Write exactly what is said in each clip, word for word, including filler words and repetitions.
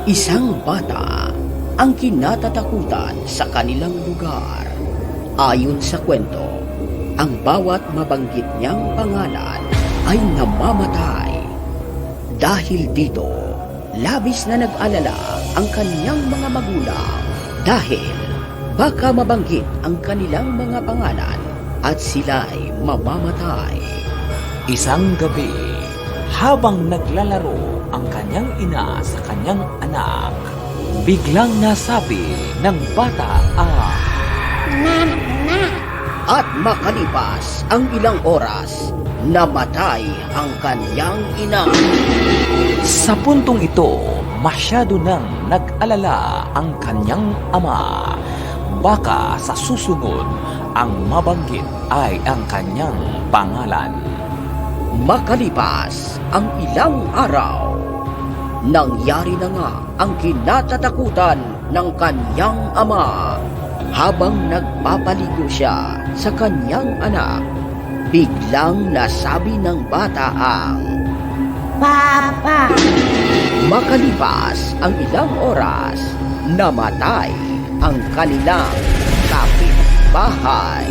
Isang bata ang kinatatakutan sa kanilang lugar. Ayon sa kwento, ang bawat mabanggit niyang pangalan ay namamatay. Dahil dito, labis na nag-alala ang kanyang mga magulang dahil baka mabanggit ang kanilang mga pangalan at sila'y mamamatay. Isang gabi, habang naglalaro ang kanyang ina sa kanyang anak, biglang nasabi ng bata ang Mama! At makalipas ang ilang oras, namatay ang kanyang ina. Sa puntong ito, masyado nang nag-alala ang kanyang ama. Baka sa susunod, ang mabanggit ay ang kanyang pangalan. Makalipas ang ilang araw, nangyari na nga ang kinatatakutan ng kanyang ama. Habang nagpapaligo siya sa kanyang anak, biglang nasabi ng bata ang Papa! Makalipas ang ilang oras, namatay ang kanilang kapitbahay.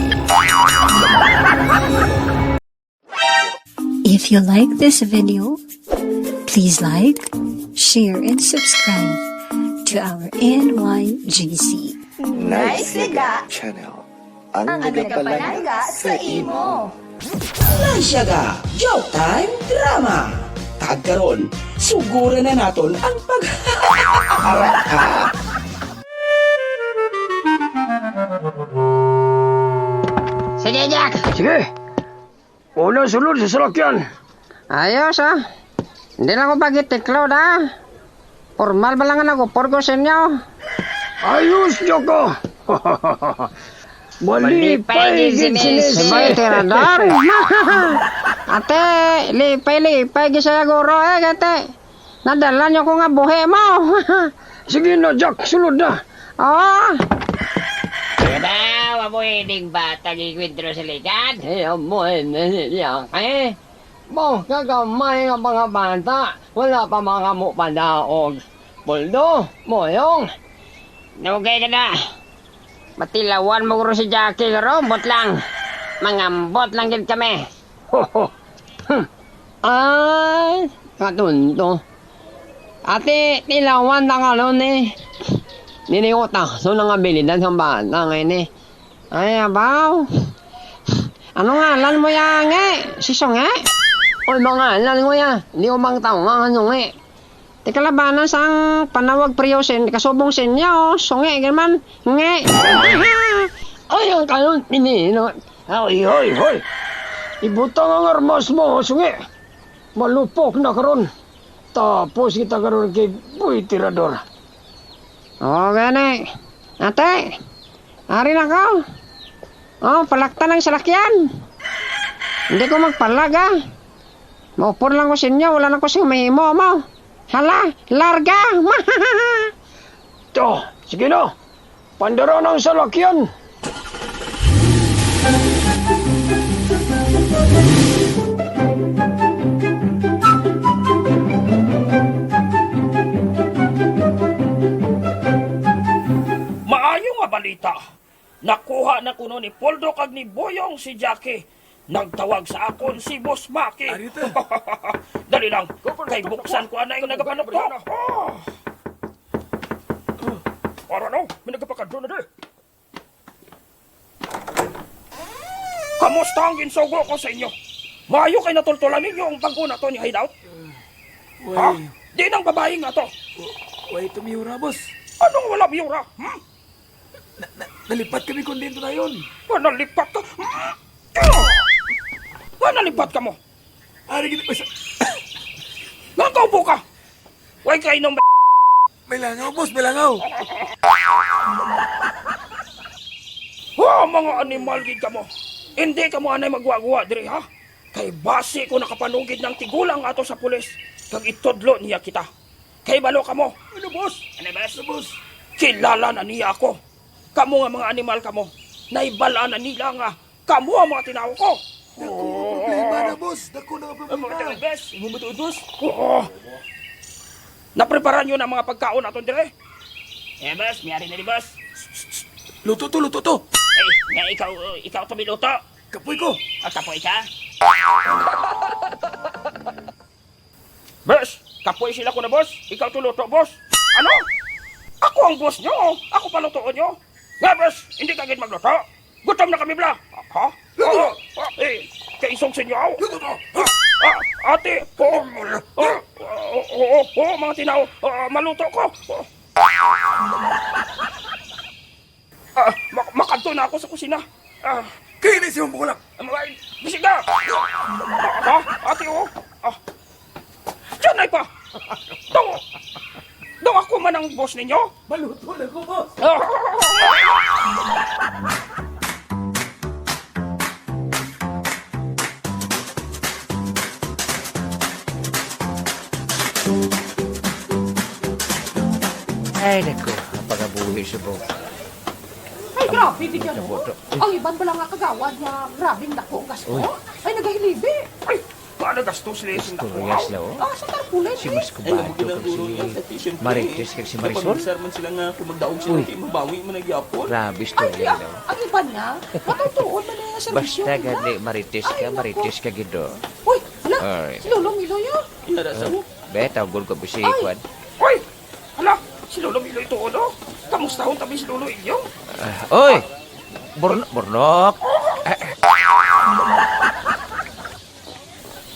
If you like this video, please like, share, and subscribe to our N Y G C. Nice Liga Channel. Ang nagapalangga sa imo. Nice Liga Joke Time Drama. Kag karon, suguran na naton ang pag- Sige, Jack! Sige! Una, sulod sa salakyan. Ayos, ah. Hindi lang ko pagitiklod, ah. Formal ba lang ang nag-upor ko sa inyo? Ayos, Joko. Malipay gid sini si Bay Tirador. Ate, lipay-lipay gid siya, guro, eh, kate. Nadala niyo ko nga buhi mo. Sige na, Jack, sulod na. Oh. Kaya daw, amo ining bata gikwentro sa likad. Eh, amo ini niya, eh. Mo, kagamay nga mga bata, wala pa mga mo padaog. Buldo, Moyong. Dugay ka na. Matilawan mo guro si Jackie, guro, ambot lang. Mangambot lang gid kami. Hmm. Ay, katunto. Ati, tilawan ta karon, eh. Niniutak, so nang abilidad sang bata nga ini. Ay, abaw. Ano ngalan mo ya, nge? Si Sunge? Oy, mga ngalan ko ya. Di ko bang tawag ang Sunge. Ti kalabanan sang panawag priyo sin kasubong sin inyo, Sunge, gid man, nge. Ay, ang kanon, pinino. Hoy, hoy, hoy. Ibutang ang armas mo, Sunge. Malupok na karon. Tapos kita karon kay Boy Tirador. O, gani. Ate, ari na ko. O, palakta ang salakyan. Hindi ko magpalag, ah. Maupor lang ko sa inyo, wala na ko sa mahimo mo. Hala, larga! To, sige na. Pandara na ang salakyan. Maayo nga balita. Nakuha na kuno ni Poldo kag ni Boyong si Jackie. Nagtawag sa akon si Boss Maki. Ari ta. Dali lang. Go, go, go, go. Kay buksan ko anay ang nagapanuktok. Go, go, go. Para no, may nagapakadto na di. Kamusta ang ginsugo ko sa inyo? Maayo kay natultulan ninyo ang bangko nato ni Hideout? Ha? Way. Di nang babae nga to. Wa-, way to miyura, boss. Anong wala miyura? Hmm? Na, na, nalipat kami kundi ito na yun. Nga nalipat ka? Nga nalipat ka mo? Ari gid, boss. Nga kaupo ka? Way ka inom. May langaw, boss, may langaw. Oh, mga animal gid kamo. Hindi kamo anay magwa-gwa diri, ha? Kay basi ko nakapanugid ng tigulang ato sa pulis, kag itudlo niya kita. Kay balo kamo. Ano, boss? Ano, boss? Ano, boss? Kilala na niya ako. Kamo nga mga animal kamo, naibal-an na nila nga kamo ang mga tinawo ko. Dako nga problema na, boss. Dako na nga problema. Ano, boss? Imo matuod, boss? Oo. Naprepara niyo na ang mga pagkaon naton dire? Eh, boss, miyari na ni boss. Luto to, luto to. Eh, nga ikaw, ikaw to miluto. Kapoy ko. Ah, kapoy ka? Boss, kapoy sila ko na, boss. Ikaw to luto, boss. Ano? Ako ang boss nyo. Ako palutuon nyo. Nga, boss, hindi ka gid magluto. Gutom na kami, bla. Ha? Oo, ah, eh, kaisog sa inyo. Ah, ah, ate, oo, oo, oo, oo, oo, mga tinaw, ah, maluto ko. Ah, mak-, makadto na ako sa kusina. Ah, Kini si Humbulang. Ang mga, bisig na. Ha? Ate, oh. Ah, Diyan ay pa. Daw, daw ako man ang boss ninyo. Maluto na ko, boss. Ay, nako, ang pangabuhi subong. Ay, grabe, di ka, no? Ang iban pala nga kagawad nga grabing dako ang gasto. Uy. Ay, nagahilibi. Ay, paano gastos, Leslie? Istorya sila, oh. Ah, sa tarpaulin, Si eh. Mas Kubado kag si Marites kag si Marisol. Kapag-usar man sila nga kung magdaog sila, Uy. Kay mabawi man ang gyapon. Grabe Ay, istorya kaya, nila, oh. Ang iban nga, matutuon man ang serbisyo Basta nila. Gani, Marites Ay, ka, nako. Marites ka gid, oh. Uy, hala, Ay. Si Lolo Miloy, ah. Inara sa Be, tawgon ko si Ay. Kwan. Uy! Hala, si Lolo Miloy tuod, oh. Kamusta ho tabi si Lolo Ilyong? Ah, oy! Burn-, burnok!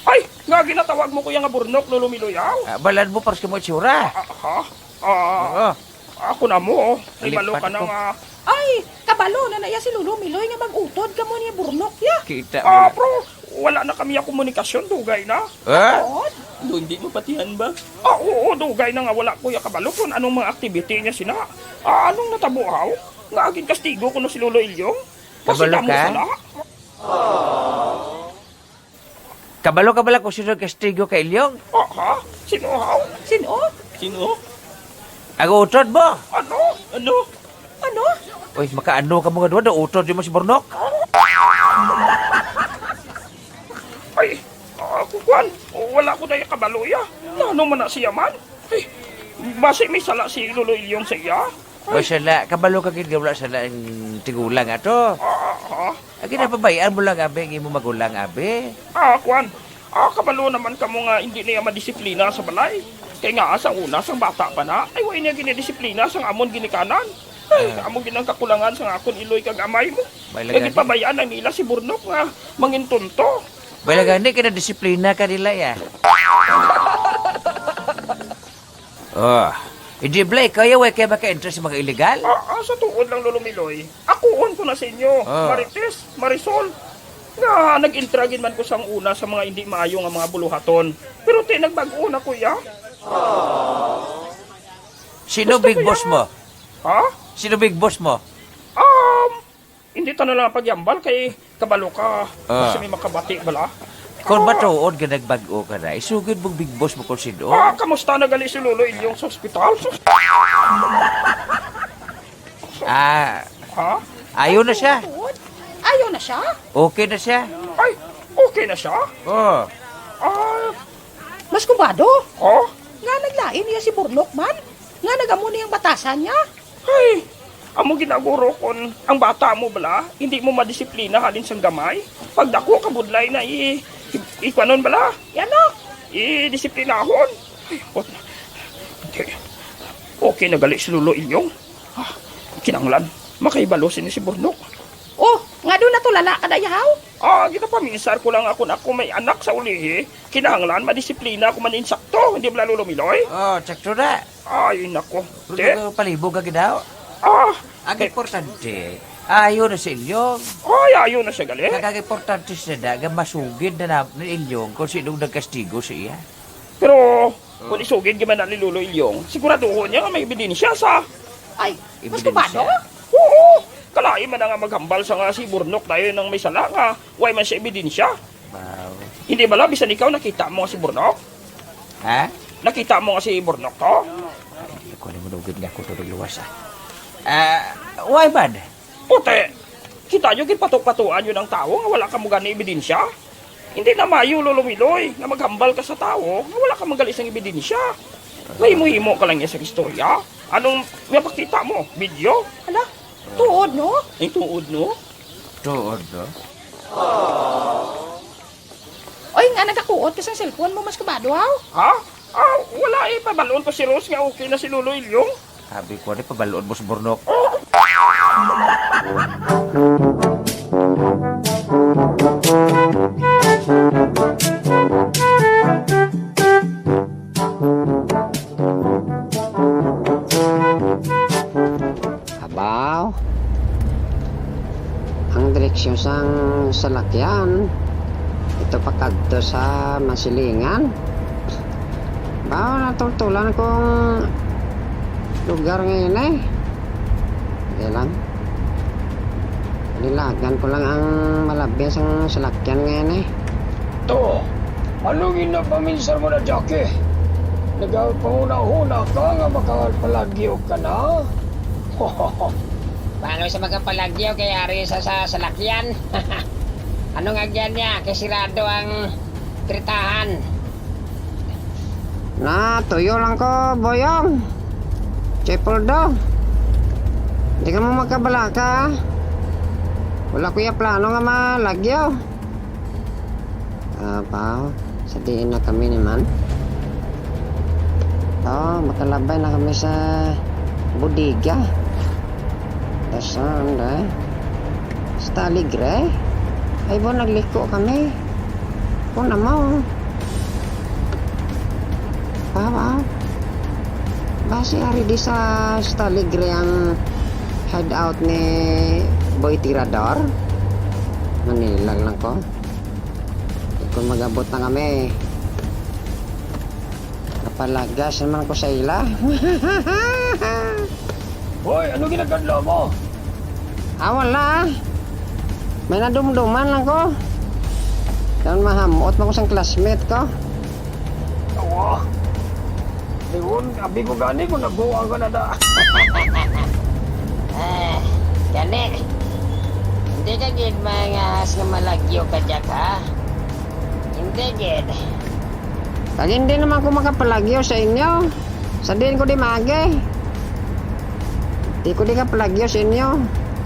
Ay, nga ginatawag mo ko iya nga burnok, Lolo Miloy, aw? Ah, balad mo, pares kamo itsura. Ah, ha? Ah, Oo. Ako na mo, oh. May Lipat balo ka na ko. Nga. Ay, kabalo na na iya si Lolo Miloy nga mag-utod kamo ni burnok, ya. Kita mo Ah, na. Bro, wala na kami ang komunikasyon, dugay na. Ha? Utod? Do, hindi mo patihan ba? Ah, oo, dugay na nga wala ko ya kabalo kung anong mga activity niya sina. Ah, anong natabo, haw? Nga agin kastigo ko na si Lolo Ilyong? Kasi Kabalo damo ka? Sala. Kabalo ka bala kung sino ang kastigo kay Ilyong? Ah, ha? Sino, haw? Sino? Sino? Ang utod mo? Ano? Ano? Ano? Uy, makaano ka mga duwa? Daw utod mo si Burnok? Ay, ah, kukuan. Wala ko na kabalo, ya. Ano man na siya man? Ay, basi may sala si Lolo Ilyong sa iya? Ay. May sala. Kabalo ka gid nga wala sala ang tigulang ato. Ah, ah, ah. Ang ginapabayaan mo lang, abi, ang imo magulang, abi. Ah, kwan. Ah, kabalo naman kamo nga hindi niya madisiplina sa balay. Kay nga, sang una, sang bata pa na, ay, wa niya ginidisiplina sang amon ginikanan. Ay, Ah. Amo gid ang kakulangan sang akon iloy kag amay mo. May Kay lagani. Gipabayaan na nila si Burnok nga mangintunto. May lagani, kinadisiplina ka nila, ya. Oh. Hindi, Blay, kaya way kaya maka-enter sa mga illegal? Ah, ah, sa tuod lang, Lolo Miloy. Akuon ko na sa inyo, Ah. Marites, Marisol, nga nag-intra gid man ko sang una sa mga hindi maayo nga mga buluhaton. Pero ti nagbag-o na, kuya. Sino Gusto big ko boss yan. Mo? Ha? Sino big boss mo? Um, hindi ta na lang pagyambal kay kabalo ka. Ah. Kasi may makabati bala. Kung Ah. Matuod nga nagbag-o ka na, isugid mong big boss mo kung sino. Ah, kamusta na gali si Lolo Ilyong sa ospital? Sus- Ah, Ha? Ayo na siya. Tuod? Ayo na siya? Okay na siya. Ay, okay na siya? Oh. Ah. Mas kubado? Oh? Nga naglain niya si Burlok man? Nga nagamo niyang batasan niya? Ay, amo ginaguro kon ang bata mo bala, hindi mo madisiplina halin sang gamay. Pagdako ka budlay na i, i, ikuanon bala? Yan na. I-disiplinahon. Ay, what? Hindi. Okay na gali si Lolo Ilyong. Ah, kinahanglan makahibalo sini si Burnok. Oh, nga doon natulala ka, dayahaw? Ah, ginapaminsar ko lang akon ako may anak sa ulihi. Kinahanglan madisiplina ako man insakto, hindi ba, Lolo Miloy? Oh, sakto na. Ay, nako. Pero Te? Di ko palibog ka ginaw. Ah, Ang te- importante, ayo na si Ilyong. Ay, ayo na siya gali. Kag ang importante sa na, nga masugid na na ni Ilyong kung sinong nagkastigo sa iya. Pero, kung isugid gyud man na ni Lolo Ilyong, siguraduhon niya nga may ebidensya sa Ay, mas Ebidensya. Kubado? Oo! Kalain man na nga maghambal sa nga si Burnok dayon ang may sala nga way man siya ebidensya. Wow. Hindi bala, bisan ikaw nakita mo nga si Burnok? Ha? Nakita mo nga si Burnok to? Ay, hindi ko alam mo nugid nga ako to nagluwas, ah. Ah, why man? Puti! Kita nyo, ginpato-patuan yun ang tao nga wala ka mo gani ebidensya? Hindi na mayo, Lolo Miloy, nga maghambal ka sa tao nga wala ka magali sang ebidensya. Mahimo-himo ka lang niya sa istorya. Anong mapakita mo? Video? Hala, tuod, no? Ay, tuod, no? Tuod, no? Oy, nga nagakuot ka sa cellphone mo, mas kabado, aw? Ha? Ah, wala eh. Pabalon ko si Rose nga okay na si Lolo Ilyong. Sabi ko, di pabalon mo sa Burnok. Abaw, ang direksyon sang salakyan, ito pa kadto sa Masilingan. Baw, natultulan kong lugar ngayon eh. Sige lang. Lilagan ko lang ang malabyan sang salakyan ngayon eh. To, ano ginapaminsar mo na, Jackie? Nagapanguna-huna ka nga makapalagyo ka na? Paano sa makapalagyo kay ari sa, sa salakyan? Ano nga agyan niya? Kay sirado ang tritahan. Na, tuyo lang ko, Boyong. Chipoldo. Di ka mo magkabalaka, ah. Wala ko ya plano nga malagyo. Ah, pa, sa diin na kami ni man? Oh, makalabay na kami sa bodega. Dasan, eh. Sa Taligre? Ay, bo, nagliko kami. Kung na mo. Bawa. Basi ari di sa Staligre ang hideout ni Boy Tirador? Manilag lang ko. Kung mag-abot na kami, kapalagas naman ko sa ila. Boy, ano ginakadlaw mo? Ah, wala. May nadumduman lang ko. Daw mahamot man ko sang classmate ko. Awa. Diyon, abi ko gani kung nabuang ka na da. Ah, gani. Hindi ka gid mangahas nga malagyo ka, Jack, ha? Hindi gid. Kag hindi naman ko makapalagyo sa inyo. Sa diin ko di maagi? Di ko di ka palagyo sa inyo.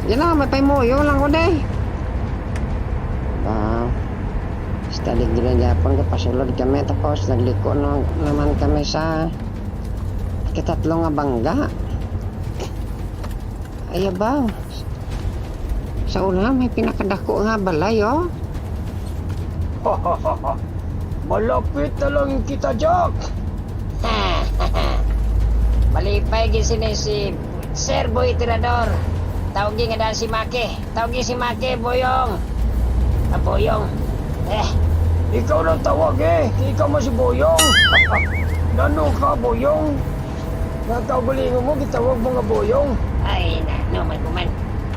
Yan lang, may paimuyo lang ko di. Ah, basta di gila gyapon ka pasulod kami, tapos nagliko na naman kami sa ikatatlo nga bangga. Ay, abaw. Sa una, may pinakadako nga balay, oh. Malapit na lang kita, Jack. Malipay gid sini si Sir Boy Tirador. Tawgi nga daan si Maki. Tawgi si Maki, Boyong. Ah, Boyong. Eh. Ikaw nang tawag, eh. Ikaw man si Boyong. Nano ka, Boyong? Nga kaugalingon mo, gitawag mo nga Boyong. Ay, na, no, man ko man.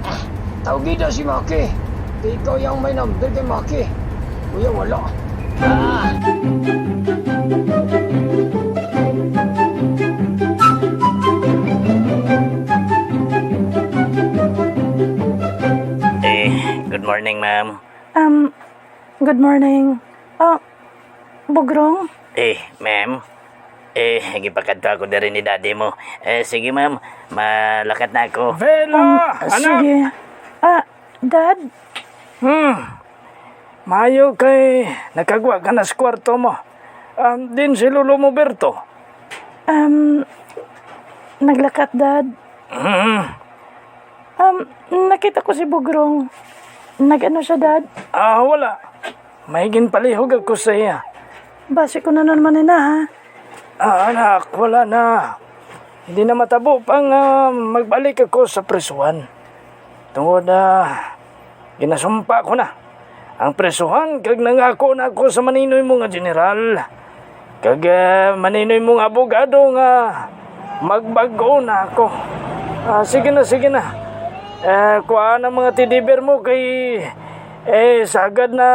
Ah. Tawgi daw si Maki. Ikaw yang may number kay Maki. Kuya, wala. Ah. Eh, good morning, ma'am. Um, good morning. Ah, Bugrong? Eh, ma'am. Eh, gipakadto ako diri ni daddy mo. Eh, sige, ma'am. Malakat na ako. Bella, Um, anak! Sige. Ah, Dad? Hmm. Maayo kay nakagwa ka na sa kwarto mo. Um, din si Lolo mo, Berto? Um, naglakat, Dad. Hmm. Um, nakita ko si Bugrong. Nag-ano siya, Dad? Ah, wala. May ginpalihog ako sa iya. Basi ko na naman ina, ha? Ah, anak, wala na. Hindi na matabo pa nga magbalik ako sa prisuhan. Tungod na ginasumpa ko na ang prisuhan kag nangako na ako sa maninoy mo nga general. Kag, ah, maninoy mo nga abogado nga magbag-o na ako. Ah, sige na, sige na. Eh, kuhaan ang mga teddy bear mo kay, eh, sagad na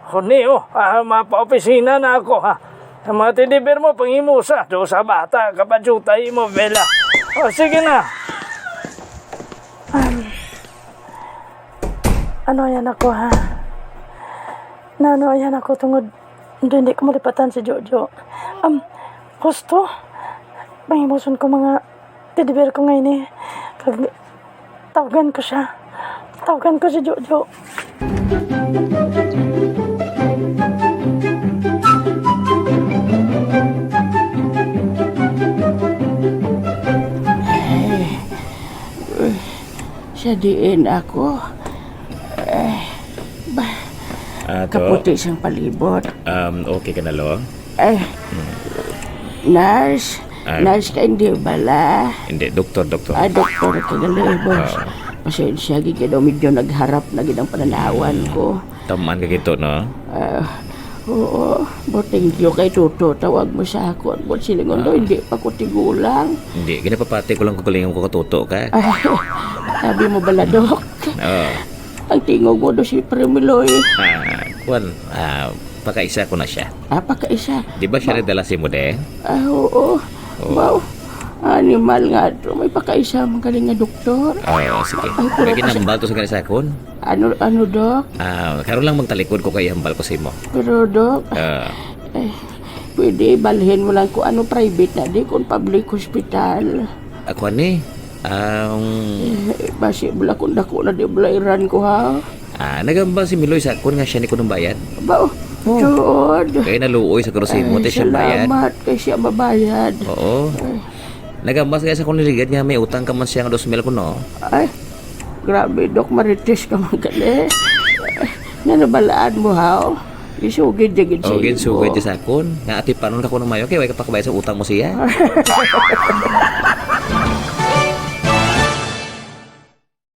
huni, oh. Ah, mapaopisina na ako, ha. Ang mga teddy bear mo, panghimusa. Do sa bata, kapadyutay mo, Bella. Oh, sige na. Um, ano yan ako, ha? Na ano yan ako tungod hindi, hindi ko malipatan si Jojo. Um, Gusto, mangimuson ko mga teddy bear ko ngayon eh. Kag tawgan ko siya. Tawgan ko si Jojo. Sa diin ako? Eh, ba, Ah, to? Kaputi sang palibot. Um, okay ka na, Lo? Eh, nurse. Ah. Nurse ka, hindi bala? Hindi, doktor, doktor. Ah, doktor ka gali, boss. Ah. Pasensya, gid kay daw medyo nagharap na gid ang pananawan ko. Tamaan ka gito, no? Ah, oo. But thank you kay Toto. Tawag mo sa akon. But silingon daw, Ah. hindi pa ko tigulang. Hindi, ginapapati ko lang kung galingon ko katuto ka. Ay, sabi mo bala, Dok? Oo. Ang tingog mo do si Premiloy. Ah, kuwan, ah, pakaisa ko na siya. Ah, pakaisa? Di ba siya Ba- nagdala si mo, de? Ah, oo. Oo. Ba, animal nga to. May pakaisa man galing nga doktor. Oo, sige. Ay, pero May kasi ginambal to sa kanila sa akon. Ano, ano, Dok? Ah, karon lang magtalikod ko kay hambal ko sa imo. Pero, Dok, Ah. eh, pwede balhin mo lang kung ano private na di, kung public hospital. Ako ni, ang Eh, basi bala kung dako na di bala iran ko, ha? Ah, nagambal si Miloy sa akon nga siya ni kunong bayad. Ba, oh, Oh. Tuod. Kaya naluoy sa kuno sa imo, Ay, te, siya bayad. Salamat kay siya mabayad. Oo. Ay. Nagambal sa sa akon ni Rigad nga may utang ka man siya nga dos mil kuno. Ay, grabe, Dok, marites ka man gali. Nga nabalaan mo, haw? Gisugid, di gid sa Oh, imo. Ginsugid di sa akon. Nga ati panon ka kuno mayo, kay way ka pakabayad sa utang mo siya.